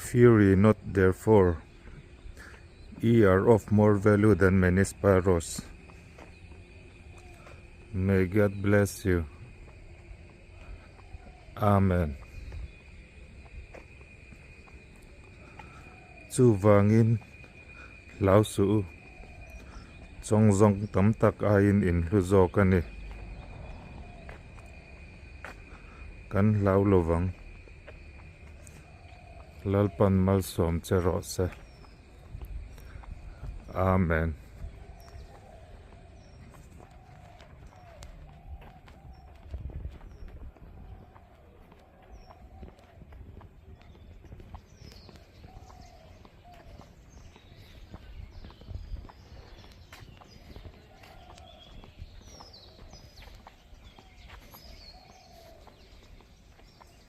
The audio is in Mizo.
Fear ye not therefore, ye are of more value than many sparrows. May God bless you. Amen. Chuvangin hlau suh u, chawng zawng tam tak aiin in hlu zawk a ni. Kan hlau lovang. Lalpan malsawm che rawh se. Amen.